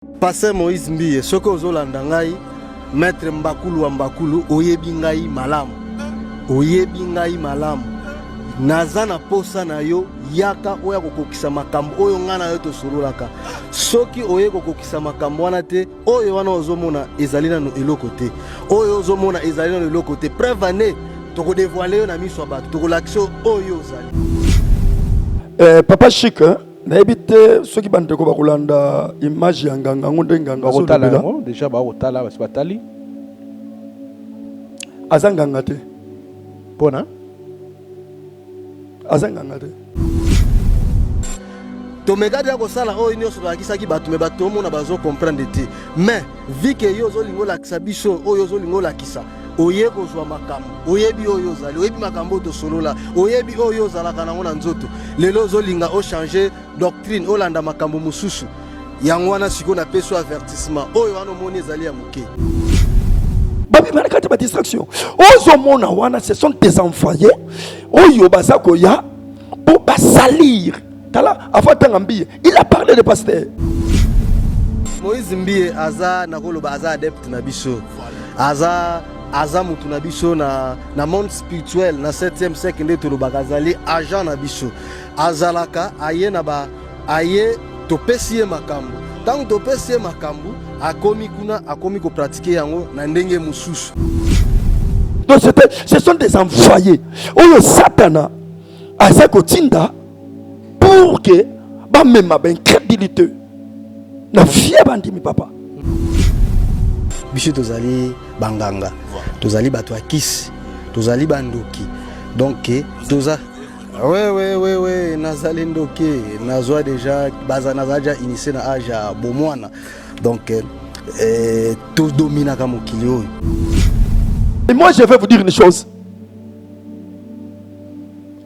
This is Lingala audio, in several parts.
Pasteur Moïse Mbiye, soki ozolanda ngai, Maître Mbakulu wa Mbakulu, oyebi ngai malamu. Oyebi ngai malamu. Naza na posa na yo, yaka oya kokokisa makambo oyo ngai na yo tosololaka. Soki oye kokokisa makambo wana te, oyo wana ozomona ezali nano eloko te. Oyo ozomona ezali nano eloko te. Preuve année, tokodevoile yo na miso ya bato, tokolakisa yo oyo ozali. Papa Chic, hein? Nayebi te soki bandeko bakolanda image ya nganga yango nde nganga azolobela yango déjà, bakotala, basi batali. Aza nganga te. Mpona? Aza nganga te. Tomeka deya kosala oyo nyonso tolakisaki bato, me bato omona bazocomprendre te. Mais vu que yo ozolinga olakisa biso oyo ozolinga olakisa, oye kozwa makambo, oyebi oyo ozali, oyebi makambo oyo tosolola, oyebi oyo ozalaka nango na nzoto. Lelo ozolinga ochange doctrine, olanda makambo mosusu. Yango wana sikoyo napesi yo avertissement. Oyo wana omoni ezali ya moke. Babima na kati ya badistraction ozomona wana, ce sont des envoyés oyo baza koya mpo basalir. Tala, avant tanga Mbiye, il a parlé de pasteur. Moïse Mbiye aza, nakoloba, aza adepte na biso, aza mutu na biso na monde spirituel, na 7e siècle nde tolobaka. Azali agent na biso, azalaka aye na ba aye, topesi ye makambo. Ntango topesi ye makambo, akomi kuna, akomi kopratiquer yango na ndenge mosusu. Donc ce sont des envoyés oyo Satana aza kotinda pour que bamema baincrédulité na vie bandimi, papa. Biso tozali banganga, tozali bato ya kisi, tozali bandoki. Donc toza we nazali ndoki, nazwa déjà baza, nazali déjà initié na age ya bomwana. Donc todominaka mokili oyo. Et moi, je vais vous dire une chose: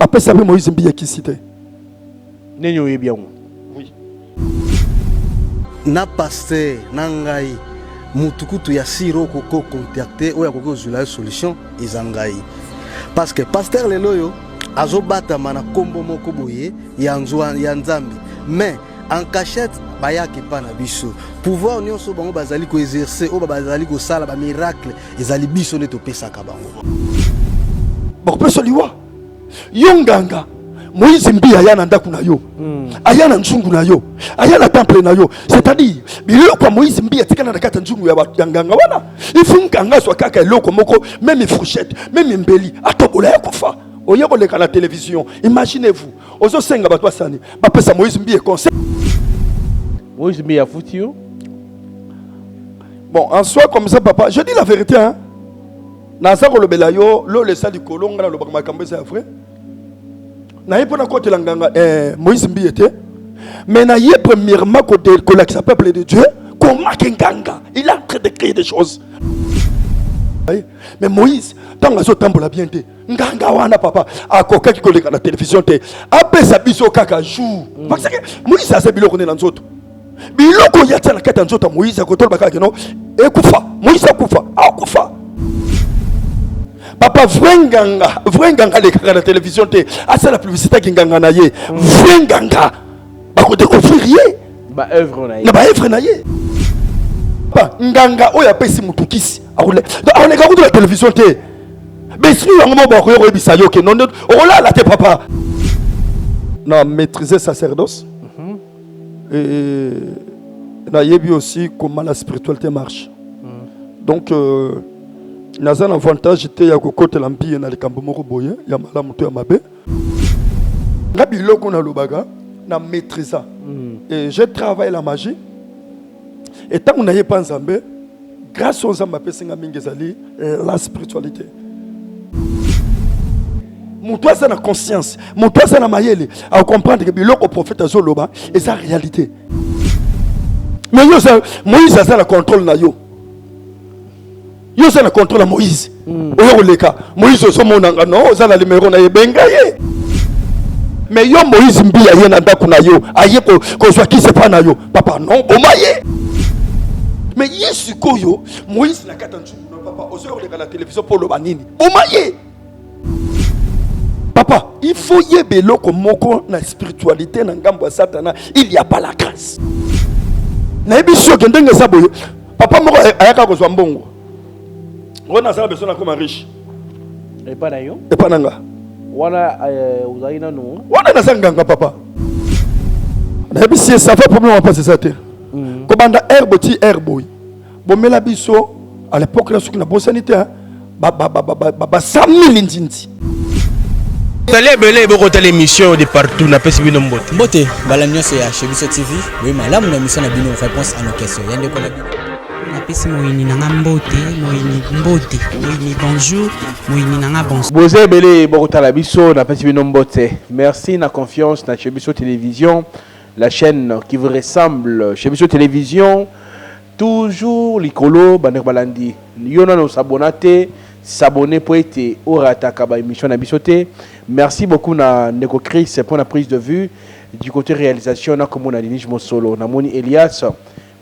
apesa mpe Moïse Mbiye kisi te. Nini oyebi yango? Oui. Na pasteur na ngai, mutu kutu ya siro okoki ocontacter, oyo akoki kozwila yo solution eza ngai, parce que pasteur lelo oyo azobatama na nkombo moko boye ya nzwa ya Nzambe, mais en cachette bayaka epa na biso. Pouvoir nyonso bango bazali koexercer, oyo bazali kosala bamiracle, ezali biso nde topesaka bango. Bakopesa liwa yo nganga. Moïse Mbiye aya na ndako na yo, aya na nzungu na yo, aya na temple na yo, c'est-à-dire biloko ya Moïse Mbiye atikana na kati ya nzungu ya nganga wana. Ifu nganga azwa kaka eloko moko, même fourchette, même mbeli, atobola ya kufa. Oye koleka na télévision, imaginez-vous, ozosenga bato basani bapesa Moïse Mbiye conseil. Moïse Mbiye afuti yo? Bon, en soi, comme ça, papa, je dis la vérité, hein. Naza kolobela yo lolo eza likolo. Nga nalobaka makambo eza ya vrai. Naye mpo nakotela nganga Moïse Mbiye te, mais naye premièrement kolakisa peuple de Dieu comment ke nganga, il est en train de créer des choses. Mais Moïse, ntango azotambola bien te, nganga wana, papa, akokaki koleka na télévision te apesa biso kaka jour, parce que Moïse aza biloko nde na nzoto. Biloko oyo atia na kati ya nzoto ya Moïse, akotoloba kaka keno ekufa. Moïse akufa, akufa, papa. Vrai nganga, vrai nganga alekaka na télévision te asala publicité aki nganga na ye. Vrai nganga, bakodécouvrir ye baœuvre na ye. Na baœuvre na ye. Nganga oyo apesi motu kisi akoleka kutu na télévision te. Baesprit yango moko bakoya koyebisa yo ke non, okolala te, papa. Na maîtriser sacerdoce et nayebi aussi comment la spiritualité marche. Donc naza na avantage te ya kokotela Mbiye na likambo moko boye ya malamu to ya mabe. Nga biloko nalobaka na maîtrisa et je travaille la magie. Et ntango naye mpa Nzambe, grâce oyo Nzambe apesi nga mingi ezali la spiritualité. Moto aza na conscience, moto aza na mayele, acomprendre ke biloko prophète azoloba eza réalité. Mais yo oza, Moïse aza na contrôle na yo, yo oza na contrôle ya Moïse. Oyo koleka Moïse, ozomonanga no oza na numero na ye, benga ye. Mais yo, Moïse Mbiye aye na ndako na yo, aye kozwa kisi epa na yo, papa, non, boma ye. Mais ye sikoyo Moïse na kati ya nzungu na papa, ozoya koleka na télévision mpo oloba nini? Boma ye, papa. Il faut yeba eloko moko na spiritualité, na ngambo ya Satana, il y a pas la grâce. Nayebi soki ndenge eza boye, papa moko ayaka kozwa mbongo oyo nazala besoin nakoma riche. Epa na yo? Epa na nga. Wana ozali nanu? Wana naza nganga, papa. Nayebisi ye: ça va, problème mpasi eza te. Kobanda aire boti aire boye, bomela biso à l'époque là, soki nabosani te, ba 100 000 nzinzi. Tali ebele bokotala émission de partout, napesi bino mbote. Mbote mbala nyonso ya Chez Biso TV. Boye malamu na émission na bino Réponse à nos questions, ya ndeko na bino. Napesi moyini na nga mbote. Moyini mbote, moyini bonjour, moyini na nga bonsoir. Boza ebele bokotala biso, napesi bino mbote. Merci na confiance na Chez Biso Télévision, la chaîne qui vous ressemble. Chez Biso Télévision, toujours likolo. Bandeko balandi, yo nano osabona te, s'abonner po ete orataka baémission na biso te. Merci beaucoup na ndeko Chris pour la prise de vue. Du côté réalisation, nakomona Denis Mosolo, namoni Elias.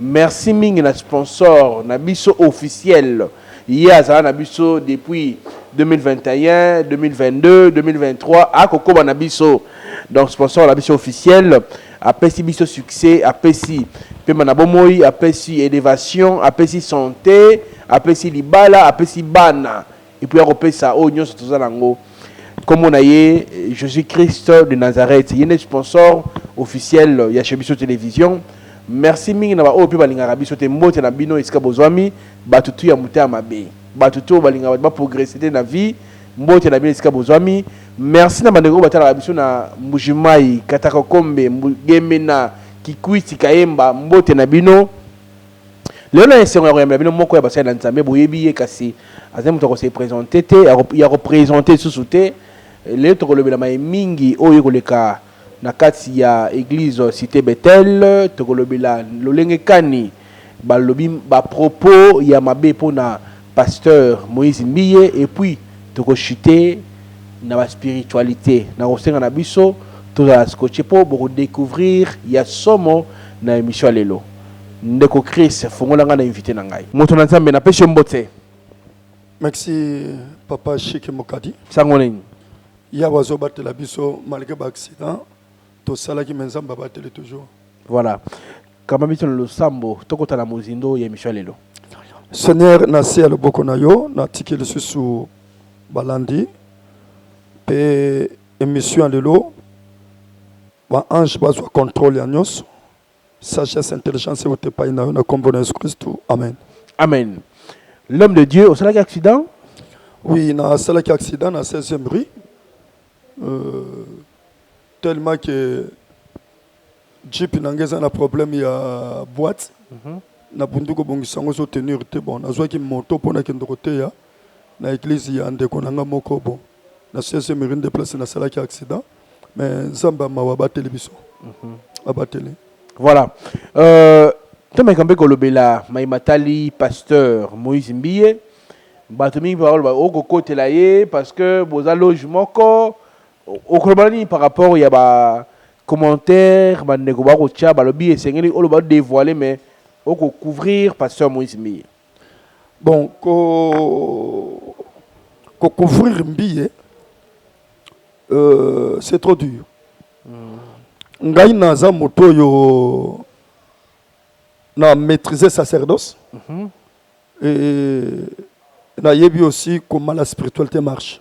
Merci mingi na sponsor na biso officiel, ye azala na biso depuis 2021, 2022, 2023, akokoba na biso. Donc sponsor na biso officiel apesi biso succès, apesi pema na bomoi, apesi élévation, apesi santé, apesi libala, apesi bana, et puis akopesa oyo nyonso toza nango. Kombo na ye Jésus Christ de Nazareth. Ye nde sponsor officiel ya Chez Biso Télévision. Merci mingi na baoyo mpe balingaka biso te. Mbote na bino esika bozwami, bato tu ya motema mabe, bato tu oyo balingaka bato baprogresse te na vie, mbote na bino esika bozwami. Merci na bandeko oyo batalaka biso na Mbujimai, Katakakombe, Gemena, Kikwiti, Kayemba, mbote na bino. Lelo na esengo ya koyambela bino moko ya basali na Nzambe. Boyebi ye, kasi azali moto akose présenter te, ya koprésenter lisusu te. Lelo tokolobela maye mingi oyo ekoleka na kati ya église Cité Bethel. Tokolobela lolenge kani balobi bapropos ya mabe mpona pasteur Moïse Mbiye, et puis tokochute na baspiritualité. Na kosenga na biso tozala scotché mpo bokodécouvrir ya somo na émission ya lelo. Ndeko Chris, fongola ngai na invité na ngai. Moto na Nzambe, napesi yo mbote. Merci, papa Chike Mokadi. Sango nini? Yawe azobatela biso malgré baaccident tosalaki, me Nzambe abateli toujours. Voilà, kamba biso na losambo, tokota na mozindo ya émission ya lelo. Seigneur, na se ya loboko na yo natiki lisusu balandi mpe émission ya lelo. Baange bazwa contrôle ya nyonso, sagesse, intelligence euta epai na yo, na nkombo na Yesu Kristu, amen. Amen. L'homme de Dieu, osalaki accident? Oui, nasalaki accident na 16e rue, tellement que jeep na ngai eza na problème ya boîte. Nabundi kobongisa yango, ezotenir te. Bon, nazwaki moto mpo nakende koteya na église ya ndeko na nga moko. Bon, na 16e rue nde place nasalaki accident, mais Nzambe ya mawa abateli biso, abateli. Voilà, tomeka mpe kolobela maye matali pasteur Moïse Mbiye. Bato mingi mpe bakoloba okokotela ye parce que boza loge moko. Okoloba nini par rapport ya ba commentaire bandeko bakotya, balobi esengeli oloba dévoiler, mais okocouvrir pasteur Moïse Mbiye? Bon, ko kocouvrir Mbiye, c'est trop dur. Ngai naza moto oyo na maîtriser sacerdoce et nayebi aussi comment la spiritualité marche.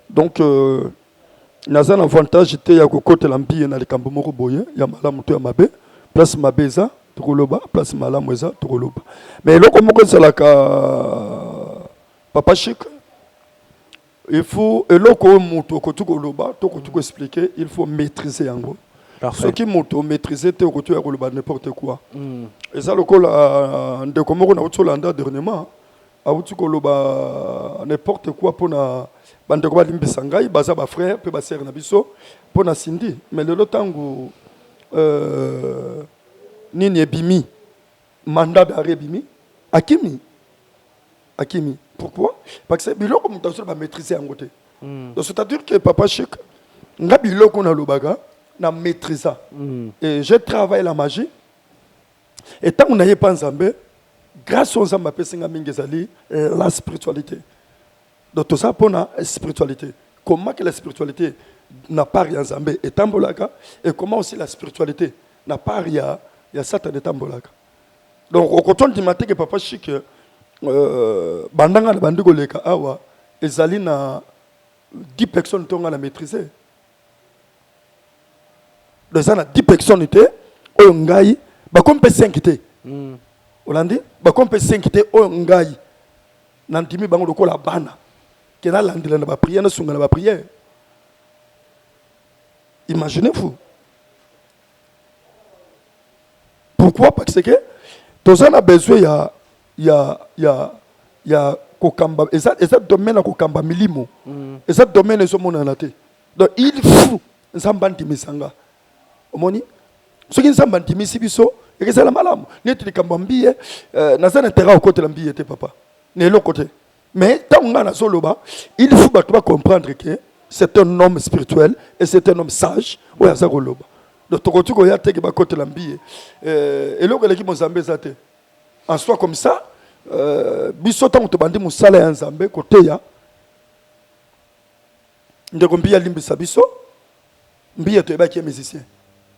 Donc naza na avantage te ya kokotela Mbiye na likambo moko boye ya malamu to ya mabe. Place mabe eza, tokoloba; place malamu eza, tokoloba. Mais eloko moko ezalaka, papa Chic, il faut eloko oyo moto okoki koloba to okoki koexpliquer, il faut maîtriser yango. Soki moto omaîtrise te, okoki ya koloba n'importe quoi. Eza lokola ndeko moko nauti olanda dernièrement, awuti koloba n'importe quoi mpona bandeko, balimbisa ngai, baza bafrère mpe basere na biso, mpona Sindi. Mais lelo ntango nini ebimi, mandat d'arrêt ebimi, akimi, akimi. Pourquoi? Parce que biloko moto azolo bamaîtrise yango te. Donc c'est à dire que, papa Chic, nga biloko nalobaka na maîtrisa et je travaille la magie. Et ntango naye pa Nzambe, grâce oyo Nzambe apesi nga mingi ezali la spiritualité. Donc toza mpona spiritualité, comment que la spiritualité na part ya Nzambe etambolaka et comment aussi la spiritualité na part ya Satan etambolaka. Donc okoki ondima te ke papa Chic euh, banda nga na bandi koleka awa ezali na 10 personnes to nga na maîtriser. Donc eza na 10 personnes te oyo ngai bakomi mpe 5 te. Olandi bakomi mpe 5 te oyo ngai nandimi bango lokola bana ke nalandela na ba prière nasunga na ba prière. Imaginez-vous. Pourquoi? Parce que toza na besoin ya ya ya ya kokamba eza eza domaine ya kokamba milimo eza domaine ezomonana te donc il faut nzambe andimisa nga omoni soki nzambe andimisi biso ekezala malamu neti likambo ya mbiye euh, naza na intérêt ya kokotela mbiye te papa na eloko te Mais tango nga nazo loba, il faut bato ba comprendre que c'est un homme spirituel et c'est un homme sage oyo aza koloba. Donc tokoki koya te ke bakotela mbiye. Euh, eloko eleki Mozambe eza te. En soi comme ça, euh, biso tango tobandi mosala ya Nzambe koteya ndeko mbiye alimbisa biso mbiye toyebaki ye musicien.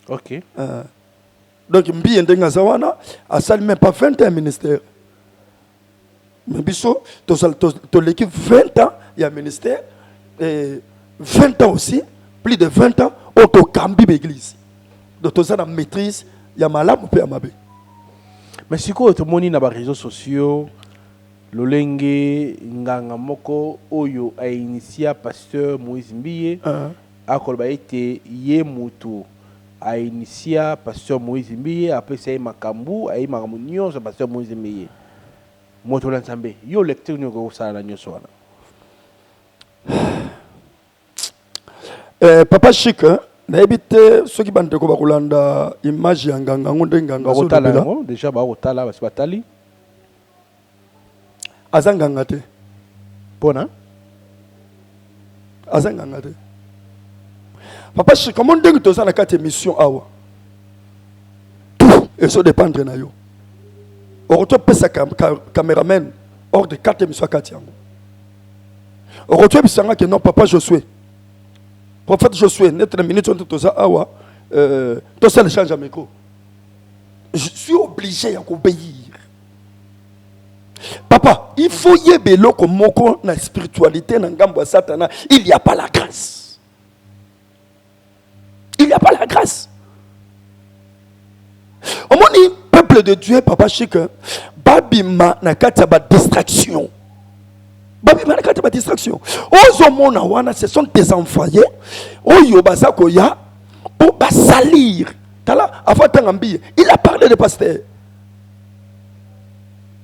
Ok. Euh, donc mbiye ndenge aza wana asali même pas 21 ministère Mais biso toleki 20 ans ya ministère et 20 ans aussi plus de 20 ans oyo tokambi baeglise donc toza na maîtrise ya malamu mpe ya mabe. Mais sikoyo tomoni na ba réseaux sociaux lolenge nganga moko oyo a initia pasteur Moïse Mbiye uh -huh. akoloba ete ye mutu a initia pasteur Moïse Mbiye apesa ye makambu ayebi makambo nyonso ya pasteur Moïse Mbiye. Moto na Nzambe, yo lecture nini okoki kosala na nyonso wana? Eh, papa Chic, nayebi te soki bandeko bakolanda image ya nganga yango nde nganga Bakotala azolobela. yango deja, bakotala basi batali. Aza nganga te. Pona? Aza nganga te. Papa Chic, comment ndenge toza na kati émission awa? Tout ezo dépendre na yo. Okoki opesa cameraman ordre kati émission kati yango. Okoki oyebisa nga ke non papa Josué. Prophète Josué, net na minute oyo toza awa, euh, tosala échange ya micro. Je suis obligé ya kobéir. Papa, il faut yeba eloko moko na spiritualité na ngambo ya Satana, il n'y a pas la grâce. Il n'y a pas la grâce. Omoni peuple de Dieu, papa Chic, babima na kati ya ba distraction. Babima na kati ya ba distraction. Ozomona wana, ce sont des envoyés oyo baza koya po basalir. Tala, avant tanga mbiye, il a parlé de pasteur.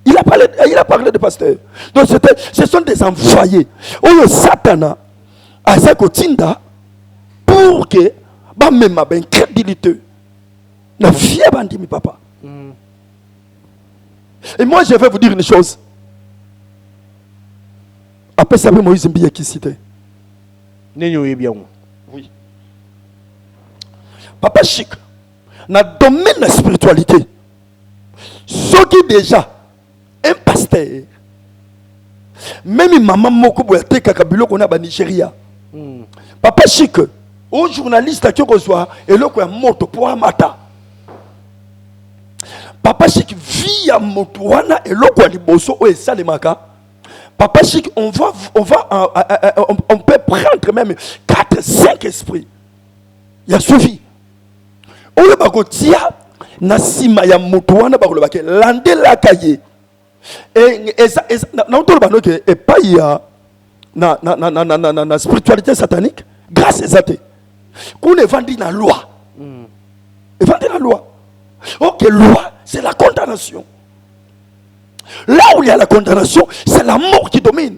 Il a parlé, il a parlé de pasteur. Donc c'était, ce sont des envoyés. Oyo Satana aza kotinda pour que bamema ba incrédulité na vie bandimi papa. Et moi je vais vous dire une chose. Apesa mpe Moïse Mbiye kisi te. Nini oyebi yango? Oui. Papa Chic, na domaine ya spiritualité, soki déjà un pasteur meme mama moko boye atekaka biloko na ba Nigeria Papa Chic o journaliste ake kozwa eloko ya moto po amata Papa Chic vie ya moto wana eloko ya liboso oyo esalemaka Papa Chic on va, on va on, on peut prendre même 4 5 esprits ya suivi oyo bakotia na nsima ya moto wana bakoloba ke landelaka ye nautoloba noke epai ya na, na, na, na, na, na, na, na spiritualité satanique grâce eza te kuna evandi na loi evandi na loi ok loi c'est la condamnation là où il y a la condamnation c'est la mort qui domine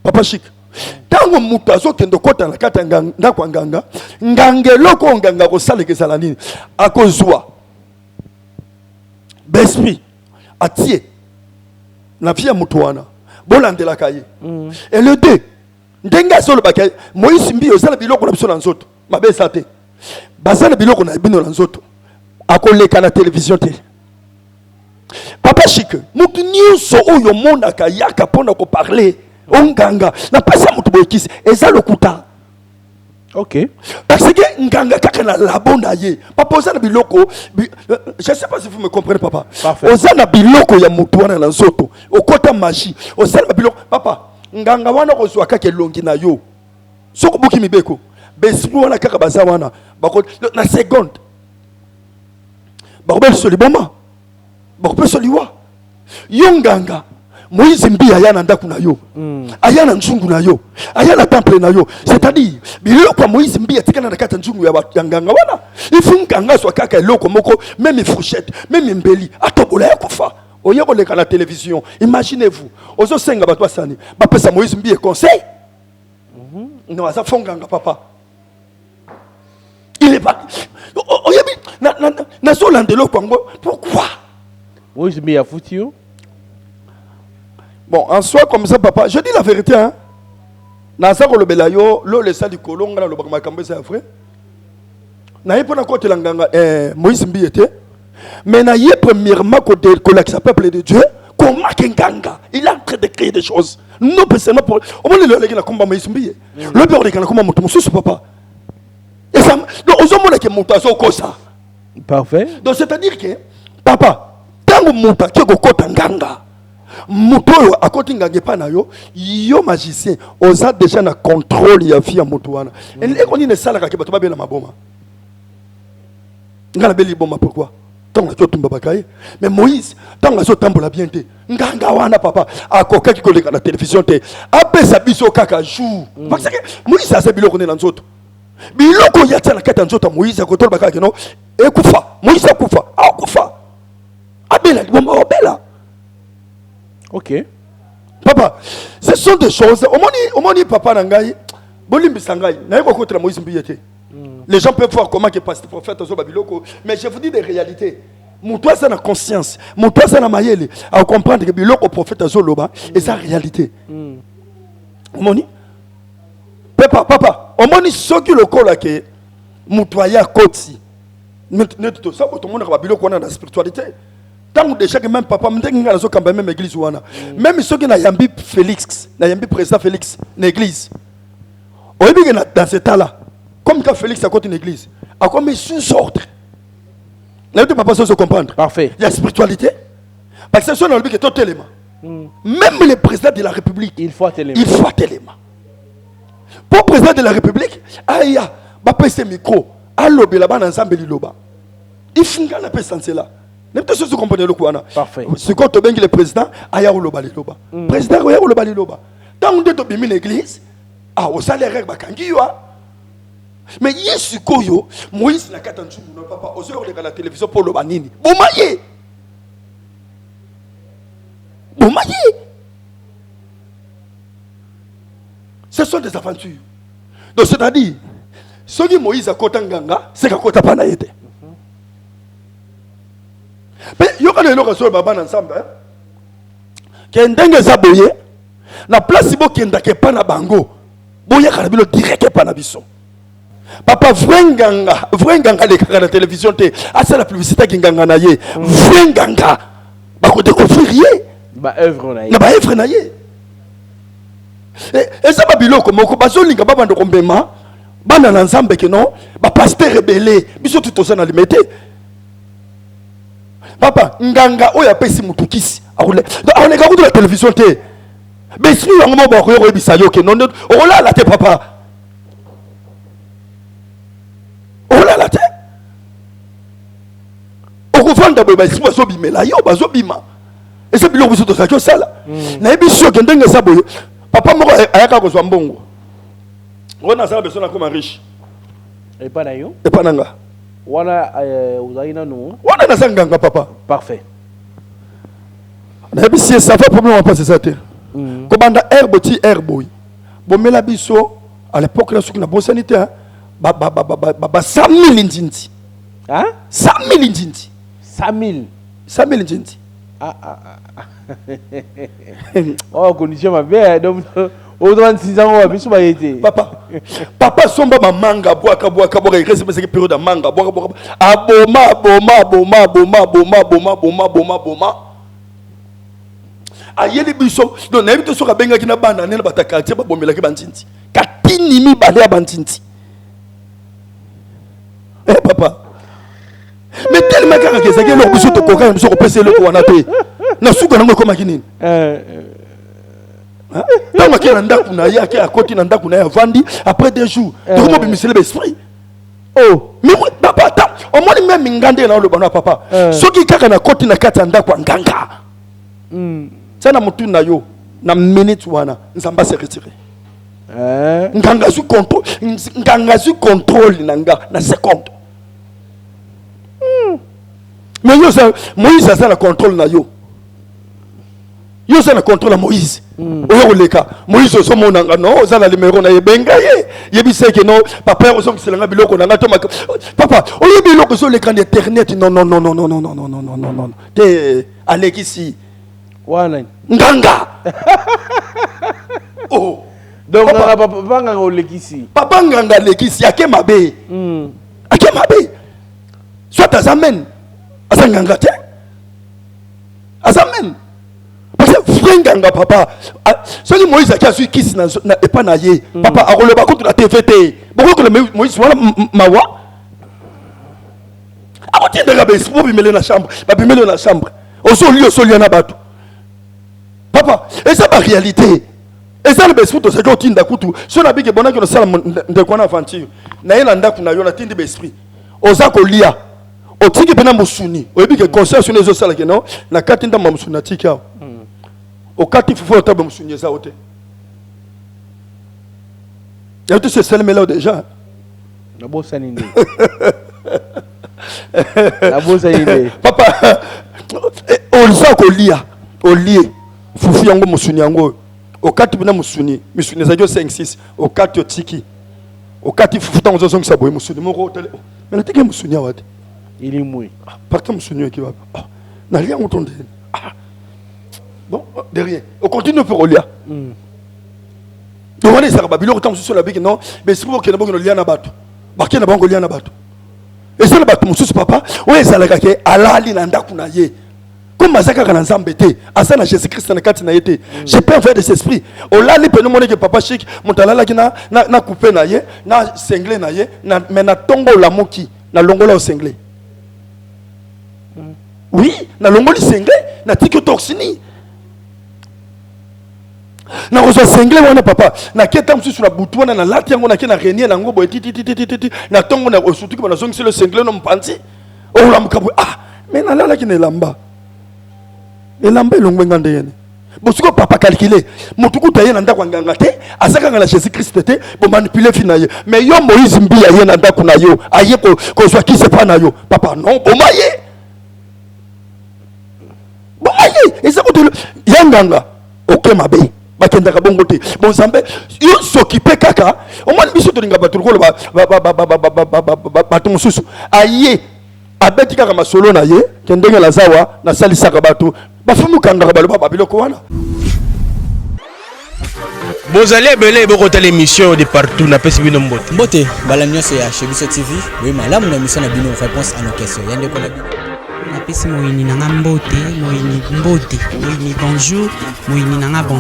papa chic ntango moto azokende okota na kati ya ndako ya nganga nganga eloko oyo nganga akosaleka ezala nini akozwa baesprit atie na vie ya moto wana bolandelaka ye mm. et le deux ndenge azolobaka moïse mbiyo oza na biloko na biso na nzoto mabe eza te baza na biloko na bino na nzoto akoleka na televizio te papa chic moto nyonso oyo omonaka yaka mpo na koparle onganga na mpasi ya moto boye kisi eza lokuta. Ok. Parce que nganga kaka na labo na ye. Papa oza na biloko, je sais pas si vous me comprenez papa. Parfait. Oza na biloko ya mutu wana na nzoto. Okota magie, osala biloko papa. Nganga wana kozwa kaka elongi na yo. Soki obuki mibeko, besprit wana kaka baza wana, bako na seconde. Bakobelisa liboma. Bakopesa liwa. Yo nganga Moïse Mbiye aya na ndako na yo, aya na nzungu na yo, aya na temple na yo. C'est-à-dire biloko ya Moïse Mbiye atikana na kati ya nzungu ya nganga wana. Il faut nganga azwa kaka eloko moko, même fourchette, même mbeli, atobola ya kufa. Oye koleka na télévision, imaginez-vous, ozosenga bato basani bapesa Moïse Mbiye conseil. Non, aza fo nganga papa. Il est pas. Oyebi nazolanda eloko yango pourquoi? Moïse Mbiye afuti yo? Bon, en soi comme ça papa, je dis la vérité hein. Naza kolobela yo lolo esa likolo, nga nalobaka makambo eza ya vrai. Naye mpona kotela nganga Moïse Mbiye te, mais naye premièrement kolakisa peuple de Dieu comment que nganga il est en train de créer des choses. Non seulement pour omoni lelo aleki na komba Moïse Mbiye, lobi akoleka na komba moto mosusu papa. Et ça, donc ozomona ke moto azokosa. Parfait. Donc c'est-à-dire que papa, ntango moto ake kokota nganga, moto oyo akoti nganga epai na yo, yo magicien oza déjà na contrôle ya vie ya moto wana. Eleko nini esalaka ke bato babela maboma? Nga nabeli liboma pourquoi? Ntango naki otumba bakaye. Mais Moïse ntango azotambola bien te, nganga wana papa akokaki koleka na télévision te, apesa biso kaka jour, parce que Moïse aza biloko nde na nzoto, biloko oyo atia na kati ya nzoto ya Moïse, akotoloba kaka keno ekufa. Moïse akufa, akufa, abela liboma, obela. Ok. Papa, ce sont des choses omoni, omoni papa na ngai, bolimbisa ngai, naye kokotela Moïse Mbiye te. Les gens peuvent voir comment que pasteur prophète azoba biloko, mais je vous dis des réalités. Moto aza na conscience, moto aza na mayele, acomprendre que biloko prophète azoloba eza réalité. Omoni papa, papa, omoni soki lokola ke moto aya koti neti toza bo, tomonaka babiloko wana na spiritualité. Ntango déjà que même papa, ndenge ngai nazokamba même église wana, même soki nayambi Félix, nayambi président Félix na église, oyebi ke dans ce état là, comme quand Félix akoti na église, akomi sous ordre. Nayebi te papa soki comprendre. Parfait. Il y a spiritualité, parce que soki nalobi ke totelema, même le président de la République, Il faut atelema. Il faut atelema. Pour président de la République aya, bapesa micro, alobela bana Nzambe liloba, ifunga napesa nzela. Nayebi te soki comprendre eloko wana. Parfait. Sikoyo tobengi le président aya koloba liloba, président oya koloba liloba, ntango nde tobimi na église, ah, osali erreur, bakangi yo. Ah, mais ye sikoyo Moïse na kati ya nzungu na papa, ozoya koleka na télévision mpo oloba nini? Boma ye, boma ye. Ce sont des aventures. Donc c'est-à-dire soki Moïse akota nganga, seka akota mpa na ye te. Mpe yokana eloko azoloba bana Nzambe ke ndenge eza boye, na place bokendaka epa na bango, boyaka na bino direct epa na biso. Papa, vrai nganga, vrai nganga alekaka na télévision te asala publicité aki nganga na ye. Vrai nganga bakodécouvrir ye baœuvre na ye. Na baœuvre na ye. Eza babiloko moko bazolinga babanda komema bana na Nzambe ke non, bapasteur ebele, biso tu toza na limete. Papa, nganga oyo apesi motu kisi akoleka kutu na télévision te. Baesprit yango moko bakoya koyebisa yo ke non, okolala te papa, okolala te, okovanda boye, baesprit bazobimela yo, bazobima. Eza biloko biso tozalaki osala. Nayebi soki ndenge eza boye, papa moko ayaka kozwa mbongo oyo nazala besoin nakoma riche. Epa na yo? Epa na nga. Wana ozalaki nanu? Wana naza nganga papa. Parfait. Nayebisi ye: ça va, problème mpasi eza te. Kobanda aire boti aire boye, bomela biso à l'époque na soki nabosani te ba 100 000 nzinzi. Hein? 100 000 nzinzi. 100 000? 100 000 nzinzi. Ah, ah, ah. Oh, condition mabe, donc ozwa nsinzi yango, biso baye te. Papa, papa somba bamanga, bwaka, bwaka, bwaka, egrese epesaki période ya manga, bwaka, bwaka, aboma, aboma, aboma, aboma, aboma, aboma, aboma, aboma, aboma, ayeli biso. Donc nayebi te soki abengaki na bana nene, bata quartier, babomelaki banzinzi katini mibale ya banzinzi. Eh papa, mais tellement kaka ke ezalaki eloko biso tokokaki biso kopesa eloko wana te, na suka nango ekomaki nini? Ntango ake na ndako na ye, ake akoti na ndako na ye, avandi, après 2 jours tokomobimisele baesprit. Oh. Mais papa, ata omoni même nga nde naoloba na papa, soki kaka nakoti na kati ya ndako ya nganga, tia na motu na yo, na minute wana Nzambe ase retire. Nganga azwi contrôle, nganga azwi contrôle na nga na seconde. Mais yo oza, Moïse aza na contrôle na yo, yo oza na contrôle ya Moïse. Oyo koleka Moïse, ozomonanga no, oza na numero na ye, benga ye, yebisa eke no papa, ozongisela nga biloko na nga to papa, oyebi eloko ezoleka na internet. Non, non, non, non, non, non, non, non, non, non, non, non te, alekisi. Wana nganga, oh. Donc nganga, papa nganga olekisi. Papa nganga alekisi, ake mabe, ake mabe. Soit aza mene, aza nganga te, aza mene, parce que vrai nganga, papa, soki Moïse aki azwi kisi na epa na ye, papa akoloba kutu na TV te. Bokokola Moïse wana mawa, akotindaka baesprit bobimele na chambre, babimele na chambre, ozolia, ozolia na bato. Papa, eza baréalité, eza na baesprit tozalaki otinda kutu. So nabiki bonaki nosala ndeko wana aventure na ye na ndako na yo, natindi baesprit, oza kolia, otiki mpena mosuni, oyebi ke conscience wana ezosalake no na kati ndambo ya mosuni natiki awa, okati fufu, otaba mosuni eza o te, yayo te, so esalemela yo déjà. Nabosani nde, nabosani nde. Papa, oza kolia, olie fufu yango, mosuni yango oyo okati mpena mosuni, misuni ezalaki o 5 6, okati, otiki, okati fufu, ntango ozozongisa boye, mosuni moko otali, oh, mais natiki mosuni awa te. Ilimwe. Parti mosuni oyo eki wapi? Oh, nalia yango to ndeni? Ah. Bon, de rien, ocontinue mpe kolia. Donc wana ezalaka babiloko ntango mosusu olabiki non, mais bokende, bokende olia na bato, bakende bango kolia na bato. Eza na bato mosusu, papa, oyo ezalaka ke alali na ndako na ye, comme aza kaka na Nzambe te, aza na Jésus Christ na kati na ye te. Je peux faire des esprits, olali pene, omoneke papa Chik, moto alalaki na coupe na ye, na singlet na ye na, mais na ntongo olamuki, nalongola o singlet, oui, nalongoli singlet, natiki yo torse nu. Nakozwa singlet wana, papa, nake ta mosusu na butu wana, nalati yango, nake na renie nango boye tititititi, na ntongo na osutuki ba nazongiseli singlet no mopanzi, olamuka boye, ah, mais nalalaki na elamba, elamba elongwe nga ndenge nini? Bosiko papa, calcule, motu kuta ye na ndako ya nganga te, aza kaka na Jésus Christ te, bomanipule fi na ye. Mais yo Moïse mbi aye na ndako na yo, aye kozwa kisi epa na yo, papa, non, boma ye, boma ye. Eza kutu ya nganga oke mabe, bakendaka bongo te. Bon, Nzambe yo sokipe kaka omoni biso tolinga bato lokola bato mosusu aye abeti kaka masolo na ye ke ndenge nazawa nasalisaka bato, bafumukangaka, baloba babiloko wana. Bozali ebele bokotala émission de partout, napesi bino mbote. Mbote mbala nyonso ya Chez Biso TV, boye malamu na émission na bino Réponse à nos questions, ya ndeko na bino. Napesi moyini na nga mbote, moyini mbote, moyini bonjour, moyini na nga bon.